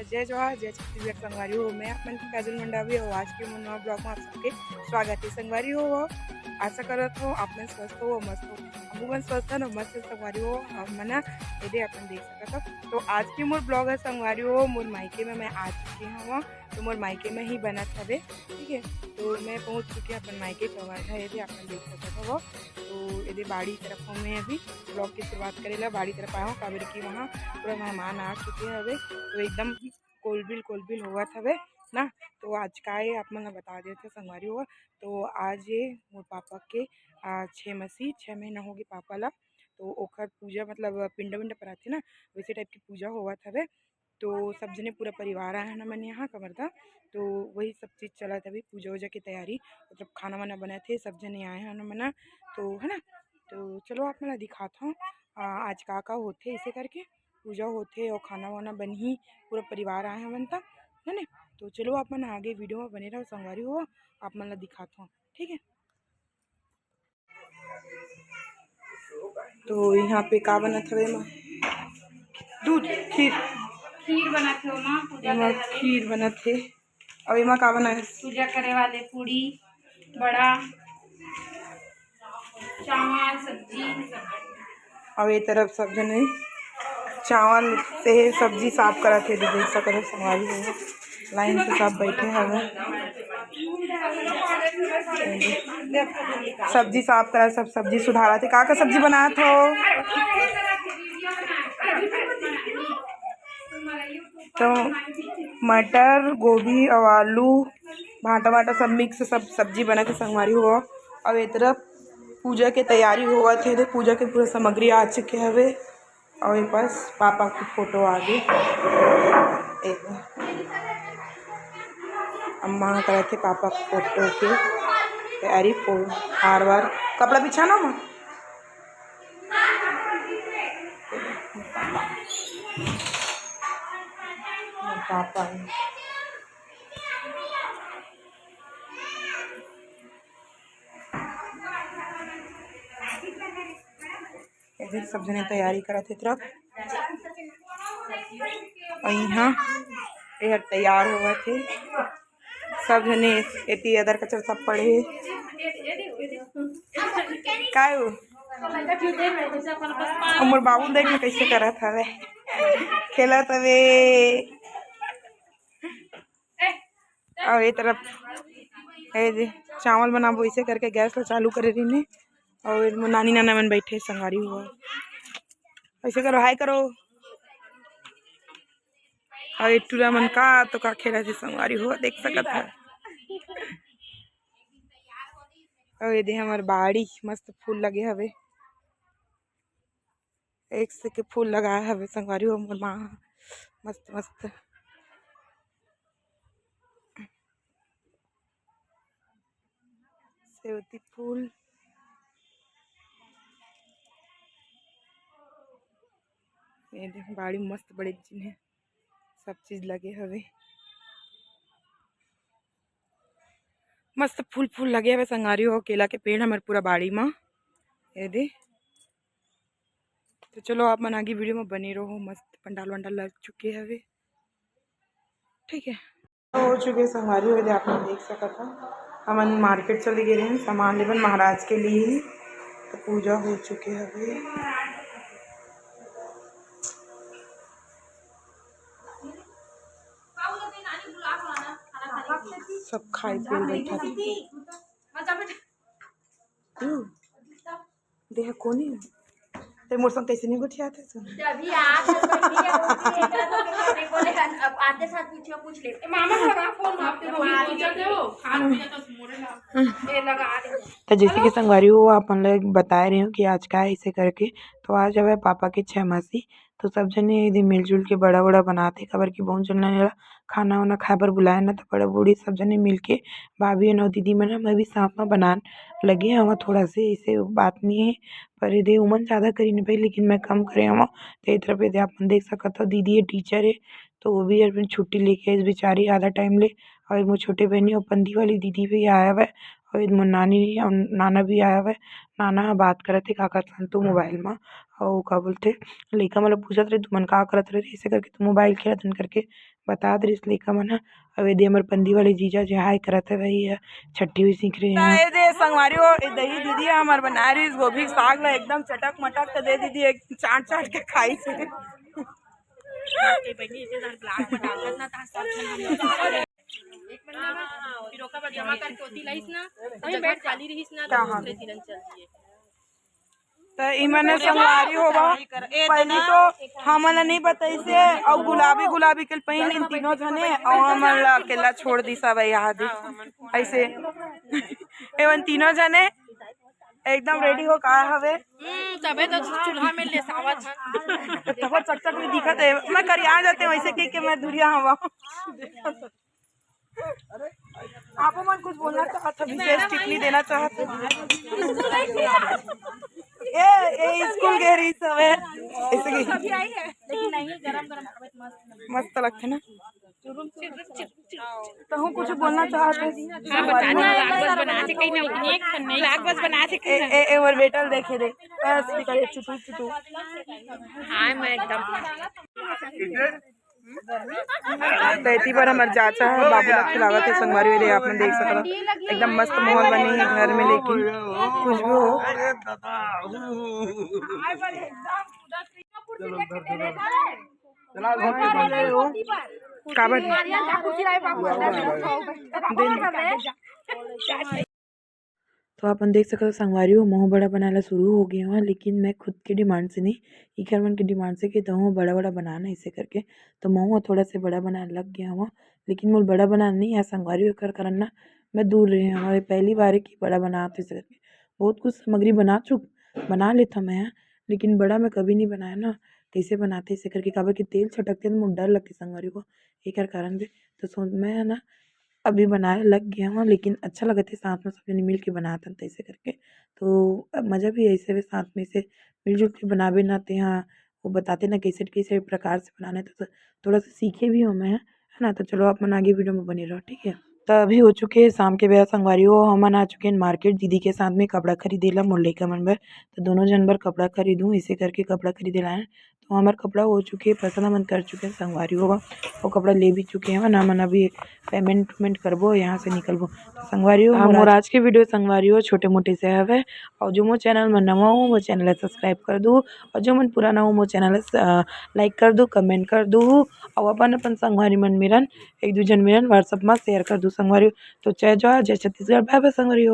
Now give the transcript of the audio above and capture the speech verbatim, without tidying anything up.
जय जोहार, जय छत्तीसगढ़ संगवारी हो। मैं आप मन के काजल मंडावी अउ आज के मोर नवा vlog में आप सबके स्वागत है संगवारी हो। आशा करत हो आप मन स्वस्थ हो, मस्त हो। हमू मन स्वस्थ हन अउ मस्त संगवारी हो। हमन एदे अपन देख सकत हो। तो आज के मोर vlog है संगवारी हो, मोर मायके में मैं आ चुकी हूँ। तो मोर मायके में ही बनत हवे, ठीक है। तो मैं पहुँच चुकी हूँ अपन मायके, तो हमारे घर एदे अपन देख सकत हो। तो एदे बाड़ी तरफ हूँ मैं अभी vlog की शुरुआत करे ला, बाड़ी तरफ आया हूँ, काबर कि वहाँ पूरा मेहमान आ चुके हवे। तो एकदम कोलबिल कोलबिल होवत हवे ना। तो आज का ये आप मन ला बता देते संगवारी हो। तो आज ये मोर पापा के आ, छः मसी, छः महीना हो गए पापा ला। तो ओखर पूजा, मतलब पिंडा विंडा पराथे ना, वैसे टाइप की पूजा होवत हवे। तो सब जने, पूरा परिवार आए हैं ना मन यहाँ कवर्धा। तो वही सब चीज़ चलत हवे, पूजा वूजा की तैयारी, मतलब खाना वाना बनत हे, सब जने आए हैं ना मना। तो है ना, तो चलो आप मन ला दिखात हूँ आ, आज का का होथे, इसे करके पूजा होथे और खाना वाना बनही, पूरा परिवार आए हवन त, है ना। तो चलो आप मन आगे वीडियो में बने रहो संगवारी हो, आप मन ला दिखात हूँ, ठीक है। तो यहाँ पे का बनत हवे माँ? दूध, खीर। खीर बनत हे माँ, पूजा एमा करे वाले। खीर बनत हे। अउ एमा का बनाए? पूजा करे वाले पूड़ी, बड़ा, चावल, सब्जी। अउ ये तरफ सब जने चावल से सब्जी साफ करत हे, देख सकत हो संगवारी हो, लाइन से सब बैठे हवे। सब्जी साफ करत, सब सब्जी सुधारत हे। का का सब्जी बनात हो? तो मटर, गोभी अउ आलू, भांटा वाटा सब मिक्स, सब सब्जी बनत हे संगवारी हो। अउ ए तरफ पूजा के तैयारी होवत हे, तो पूजा के पूरा सामग्री आ चुके हवे। अउ ए पास पापा के फोटो आगे, एक अम्मा करत हे पापा के फोटो के तैयारी, फूल हार वार, कपड़ा बिछाना माँ। पापा हे। एदे सब जने तैयारी करत हे तरफ। अउ इहाँ एहर तैयार होवत हे। सब जने एती अदर कचर सब पड़े हे। काय हो? अउ मोर बाबू देख ना कैसे करत हवे, खेलत हवे। अउ ए तरफ ए दे चावल बनाबो, ऐसे करके गैस ला चालू करे रहिने। अउ ए मोर नानी नाना मन बैठे संगवारी हो, ऐसे करो, हाय करो। अउ ए टूरा मन का तो का खेलत हे संगवारी हो, देख सकत हे। अउ ए दे हमर बाड़ी मस्त फूल लगे हवे। एक से के फूल लगाए हवे संगवारी हो मोर माँ ह। मस्त मस्त सेवती फूल। ये देख, बाड़ी मस्त बड़े जिन हे, सब चीज लगे हवे। मस्त फूल फूल लगे हवे संगवारी हो। केला के पेड़ हमर पूरा बाड़ी मा, ये दे। तो चलो, आप मन आगे वीडियो में बने रहो। मस्त पंडाल वंडाल लग चुके हवे, ठीक है। हो चुके संगवारी हो, आप मन देख सकत हो, हमन मार्केट चले गए रहे सामान लेबन महाराज के लिए, तो पूजा हो चुके हवे। सब खाए पिए बैठा थे। देह कोनी ते मोर संग कैसे नहीं गोठियात हे सुन। जब भी आज बोले, अब आते साथ पूछो, पूछ ले। ए, मामा को ना फोन मारते हो, ये पूछते हो, खान पिया तो मोरे ना। ए, लगा दे। तो जैसे कि संगवारी हो, आप मन ला बताए रहे हो कि आज का है इसे करके, तो आज हवे पापा के छह मासी, तो सब जने एदे मिलजुल के बड़ा-बड़ा बनाथे, काबर कि बहुत जन ला खाना वाना खाए बर बुलाए ना, तो बड़ा बूढ़ी सब जने मिलके, भाभी अउ दीदी मन ह, मैं भी साथ म बनान लगे हवं थोड़ा से, ऐसे बात नहीं है, पर एदे उमन ज्यादा करी नहीं पाई, लेकिन मैं कम करे हवं। तो ए तरफ एदे आप मन देख सकत हो, दीदी ये टीचर है, तो वो भी अपन छुट्टी लेके आइस बेचारी आधा टाइम ले, और मोर छोटे बहनी अपन दी वाली दीदी भी आया हुआ है, अउ एदे मोर नानी अउ नाना भी आए हवय। नाना ह बात करत हे काकर संग तो मोबाइल म, अउ का बोलथे, लइका मन ल पूछत रहे, "तुमन का करत रहे?" अइसे करके तो मोबाइल खेलत हन करके बतात रहिस लइका मन ह। अउ एदे हमर पंदी वाले जीजा जे हाय करत हवय, ये छट्ठी भी सीख रहे हैं। ए दे संगवारी हो, ए दही दीदी ह हमर बनाए रहिस गोभी के साग ल एकदम चटक मटक, त दे दीदी एक चाट चाट के खाई से। ए बहिनी, इसे दर ब्लाग में डालत ना, तहाँ सब झन हम लोग एक महीना बाद फिर ओकर बाद जमा करके ओती लाइस ना, तो जगह खाली रहिस ना, तो दूसरे दिनन चल दिए। त इमन संगवारी होवा, पहली तो हमन ला नहीं बताइसे, अउ गुलाबी गुलाबी के पहिन लिन तीनों झने, अउ हमन ला अकेला छोड़ दिस हवय यहाँ दे। ऐसे एमन तीनों झने एकदम रेडी हो का हवे। हम्म, तबे तो चूल्हा में लेसावत हन। तब चकचक नहीं दिखत हे, मैं करिया जाते वैसे कह के मैं दुरिया हवा। आपो मन कुछ बोलना चाहत हो, विशेष टिप्पणी देना चाहत हो? ए, ए, स्कूल गए रही सब है, ऐसे की। लेकिन नहीं, गरम गरम खावे तो मस्त लगथे। मस्त लगथे ना। तहूँ कुछ बोलना चाहत हो? हाँ, बता ना, लाग बस बना से कहीं ना, एक ठन नहीं। लाग बस बना से ए, कहीं ना। ए, ए, और बेटा देखे दे, बस निकले चुटू चुटू। हाँ, मैं एकदम। त एती बर हमर चाचा ह बाबू ला खिलावत हे संगवारी हो, आप मन देख सकत हव, एकदम मस्त माहौल बने हे घर में, लेकिन खुशबू हो। काबर? तो आप मन देख सकत हो संगवारी हो, महूँ बड़ा बनाए ला शुरू हो गे हवं, लेकिन मैं खुद के demand से नहीं, इकर मन के demand से कि तहूँ बड़ा-बड़ा बना ना, ऐसे करके तो महूँ ह थोड़ा से बड़ा बनाए लग गे हवं। लेकिन मोर बड़ा बनाना नहीं आय संगवारी हो, एकर कारण ना मैं दूर रहे हवं। ये पहली बार है कि बड़ा बनात हवं, ऐसे करके बहुत कुछ सामग्री बना चुक बना लेथव मैं ह, लेकिन बड़ा मैं कभी नहीं बनाए ना, कैसे बनाथे ऐसे करके, काबर कि तेल छटकथे तो मोर डर लगथे संगवारी हो, एकर कारण से। तो सो मैं ह ना अभी बनाए लग गे हवं, लेकिन अच्छा लगत हे साथ में सब जनी मिल के बनात हन तइसे करके। तो अब मजा भी ऐसे आवे साथ में, ऐसे मिलजुल के बनाबे ना, तेहा वो बताथे ना कैसे कैसे प्रकार से बनाना हे, तो थोड़ा सा सीखे भी हवं मैं, है ना। तो चलो आप मन आगे video में बने रहो, ठीक है। तो अभी हो चुके हे शाम के बेरा संगवारी हो, हमन आ चुके हन market दीदी के साथ में कपड़ा खरीदे ला मोर लइका मन बर। तो दोनों झन बर कपड़ा खरीदूँ, ऐसे करके कपड़ा खरीदे ला आए हन। तो हमर कपड़ा हो चुके हे पसंद, हमन कर चुके हन संगवारी हो, वो कपड़ा ले भी चुके हवन। हमन अभी payment वेमेंट करबो, यहाँ से निकलबो। तो संगवारी हो, मोर आज के video संगवारी हो छोटे मोटे से हवे, अउ जो मोर channel में नवा हो, मोर channel ला subscribe कर दू, अउ जो मन पुराना हो, मोर channel ला, अ, like कर दू, comment कर दू, अउ अपन अपन संगवारी मन मेरन एक दू झन मेरन WhatsApp में share कर दू संगवारी हो। तो जय जोहार, जय छत्तीसगढ़, bye bye संगवारी हो।